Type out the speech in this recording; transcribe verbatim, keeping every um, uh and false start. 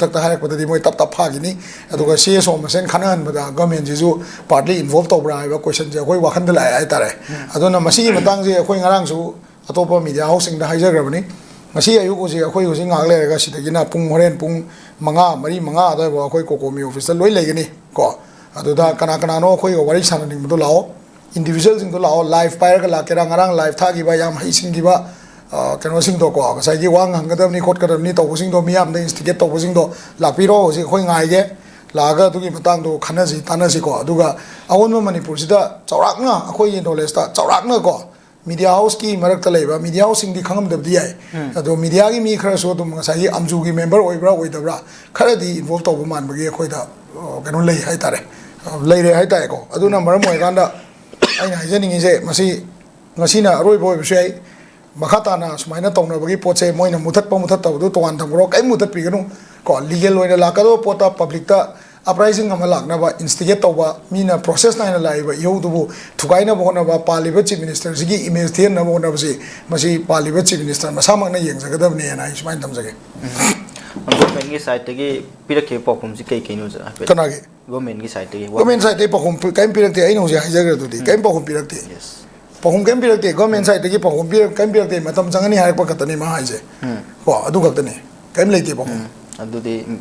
ꯃꯊꯛꯇ ꯍꯥꯏꯔꯛꯄꯗꯗꯤ ꯃꯣꯏ ꯇꯞ ꯇꯞ ꯐꯥꯈꯤꯅꯤ꯫ ꯑꯗꯨꯒ ꯁꯤ ꯑꯦꯁ ꯑꯣ ꯃꯁꯦꯟ ꯈꯟꯅꯍꯟꯕꯗ ꯒꯃꯦꯟꯁꯤꯁꯨ ꯄꯥꯔꯠꯂꯤ ꯏꯟꯚꯣꯜꯕ ꯇꯧꯕ꯭ꯔꯥ ꯍꯥꯏꯕ ꯀꯣꯏꯁꯟꯁꯦ ꯑꯩꯈꯣꯏ ꯋꯥꯈꯟꯗ ꯂꯥꯛꯑꯦ ꯍꯥꯏꯇꯥꯔꯦ꯫ ꯑꯗꯨꯅ ꯃꯁꯤꯒꯤ ꯃꯇꯥꯡꯁꯦ ꯑꯩꯈꯣꯏ ꯉꯔꯥꯡꯁꯨ ꯑꯇꯣꯞꯄ ꯃꯤꯗꯤꯌꯥ ꯍꯥꯎꯁꯁꯤꯡꯗ ꯍꯥꯏꯖꯈ꯭ꯔꯕꯅꯤ꯫ ꯉꯁꯤ ꯑꯌꯨꯛ ꯍꯧꯖꯤꯛ ꯑꯩꯈꯣꯏ ꯍꯧꯖꯤꯛ ꯉꯥꯏꯍꯥꯛ ꯂꯩꯔꯒ ꯁꯤꯗꯒꯤꯅ ꯄꯨꯡ, ꯍꯣꯔꯦꯟ ꯄꯨꯡ ꯃꯉꯥ, ꯃꯔꯤ, ꯃꯉꯥ ꯑꯗꯨꯋꯥꯏꯐꯥꯎ ꯑꯩꯈꯣꯏ ꯀꯣꯀꯣꯃꯤ ꯑꯣꯐꯤꯁꯇ ꯂꯣꯏ ꯂꯩꯒꯅꯤ ꯀꯣ꯫ ꯑꯗꯨꯗ ꯀꯅꯥ ꯀꯅꯥꯅꯣ ꯑꯩꯈꯣꯏꯒ ꯋꯥꯔꯤ ꯁꯥꯟꯅꯅꯤꯡꯕꯗꯣ ꯂꯥꯛꯑꯣ, ꯏꯟꯗꯤꯕꯤꯖꯨꯋꯦꯜꯁꯤꯡꯗꯣ ꯂꯥꯛꯑꯣ, ꯂꯥꯏꯐ ꯄꯥꯏꯔꯒ ꯂꯥꯛꯀꯦꯔꯥ, ꯉꯔꯥꯡ ꯂꯥꯏꯐ ꯊꯥꯈꯤꯕ ꯌꯥꯝ ꯍꯩꯁꯤꯡꯈꯤꯕ ꯑ, ꯀꯩꯅꯣꯁꯤꯡꯗꯣꯀꯣ, ꯉꯁꯥꯏꯒꯤ ꯋꯥ ꯉꯥꯡꯒꯗꯕꯅꯤ ꯈꯣꯠꯀꯗꯕꯅꯤ ꯇꯧꯕꯁꯤꯡꯗꯣ, ꯃꯤꯌꯥꯝꯗ instigate ꯇꯧꯕꯁꯤꯡꯗꯣ ꯂꯥꯛꯄꯤꯔꯣ, ꯍꯧꯖꯤꯛ ꯑꯩꯈꯣꯏ ꯉꯥꯏꯒꯦ꯫ ꯂꯥꯛꯑꯒ ꯑꯗꯨꯒꯤ ꯃꯇꯥꯡꯗꯣ ꯈꯟꯅꯁꯤ, ꯇꯥꯟꯅꯁꯤꯀꯣ꯫ ꯑꯗꯨꯒ ꯑꯑꯣꯟꯕ ꯃꯅꯤꯄꯨꯔꯁꯤꯗ ꯆꯥꯎꯔꯥꯛꯅ, ꯑꯩꯈꯣꯏꯒꯤ knowledgeꯇ ꯆꯥꯎꯔꯥꯛꯅꯀꯣ, media houseꯀꯤ ꯃꯔꯛꯇ ꯂꯩꯕ, media houseꯁꯤꯡꯗꯤ ꯈꯪꯉꯝꯗꯕꯗꯤ ꯌꯥꯏ꯫ ꯑꯗꯣ mediaꯒꯤ ꯃꯤ ꯈꯔꯁꯨ ꯑꯗꯨꯝ ꯉꯁꯥꯏꯒꯤ ꯑꯝꯖꯨꯒꯤ member ꯑꯣꯏꯕ꯭ꯔꯥ ꯑꯣꯏꯗꯕ꯭ꯔꯥ ꯈꯔꯗꯤ involve ꯇꯧꯕ ꯃꯥꯟꯕꯒꯤ ꯑꯩꯈꯣꯏꯗ, ꯑ, ꯀꯩꯅꯣ ꯂꯩ ꯍꯥꯏꯇꯥꯔꯦ, ꯑ, ꯂꯩꯔꯦ ꯍꯥꯏꯇꯥꯔꯦꯀꯣ꯫ ꯑꯗꯨꯅ ꯃꯔꯝ ꯑꯣꯏꯔꯀꯥꯟꯗ ꯑꯩꯅ ꯍꯥꯏꯖꯅꯤꯡꯉꯤꯁꯦ, ꯃꯁꯤ ꯉꯁꯤꯅ ꯑꯔꯣꯏꯕ ꯑꯣꯏꯕꯁꯨ ꯌꯥꯏ, ꯃꯈꯥ ꯇꯥꯅ ꯁꯨꯃꯥꯏꯅ ꯇꯧꯅꯕꯒꯤ ꯄꯣꯠꯁꯦ ꯃꯣꯏꯅ ꯃꯨꯊꯠꯄ ꯃꯨꯊꯠꯇꯕꯗꯣ ꯇꯣꯉꯥꯟ ꯊꯝꯈ꯭ꯔꯣ, ꯀꯔꯤꯝ ꯃꯨꯊꯠꯄꯤꯒꯅꯨ ꯀꯣ꯫ Legal ꯑꯣꯏꯅ ꯂꯥꯛꯀꯗꯕ ꯄꯣꯠꯇ publicꯇ uprising ꯑꯃ ꯂꯥꯛꯅꯕ instigate ꯇꯧꯕ, ꯃꯤꯅ process ꯅꯥꯏꯅ ꯂꯥꯛꯏꯕ ꯏꯍꯧꯗꯨꯕꯨ ꯊꯨꯒꯥꯏꯅꯕ ꯍꯣꯠꯅꯕ, ꯄꯥꯜꯂꯤꯕ Chief Ministerꯁꯤꯒꯤ image ꯊꯤꯍꯟꯅꯕ ꯍꯣꯠꯅꯕꯁꯤ, ꯃꯁꯤ ꯄꯥꯜꯂꯤꯕ Chief Minister ꯃꯁꯥꯃꯛꯅ ꯌꯦꯡꯖꯒꯗꯕꯅꯦꯅ ꯑꯩ ꯁꯨꯃꯥꯏꯅ ꯊꯝꯖꯒꯦ꯫ Governmentꯀꯤ sideꯇꯒꯤ ꯄꯤꯔꯛꯈꯤꯕ ꯄꯥꯎꯈꯨꯝꯁꯤ ꯀꯩ ꯀꯩꯅꯣ ꯍꯥꯏꯐꯦꯠ? ꯀꯅꯥꯒꯤ? Governmentꯀꯤ sideꯇꯒꯤ ꯋꯥ- Government sideꯇꯒꯤ ꯄꯥꯎꯈꯨꯝ ꯄꯤ-, ꯀꯔꯤꯝ ꯄꯤꯔꯛꯇꯦ꯫ ꯑꯩꯅ ꯍꯧꯖꯤꯛ ꯍꯥꯏꯖꯈ꯭ꯔꯗꯨꯗꯤ, ꯀꯔꯤꯝ ꯄꯥꯎꯈꯨꯝ ꯄꯤꯔꯛꯇꯦ꯫ Yes. ꯄꯥꯎꯈꯨꯝ ꯀꯔꯤꯝ ꯄꯤꯔꯛꯇꯦ꯫ Government sideꯇꯒꯤ ꯄꯥꯎꯈꯨꯝ ꯄꯤꯔꯛ-, ꯀꯔꯤꯝ ꯄꯤꯔꯛꯇꯦ꯫ ꯃꯇꯝ ꯆꯪꯒꯅꯤ ꯍꯥꯏꯔꯛꯄ ꯈꯛꯇꯅꯤ ꯃꯥ ꯍꯥꯏꯁꯦ꯫ ꯀꯣ, ꯑꯗꯨ ꯈꯛꯇꯅꯤ꯫ ꯀꯔꯤꯝ ꯂꯩꯇꯦ ꯄꯥꯎꯈꯨꯝ꯫ ꯑꯗꯨꯗꯤ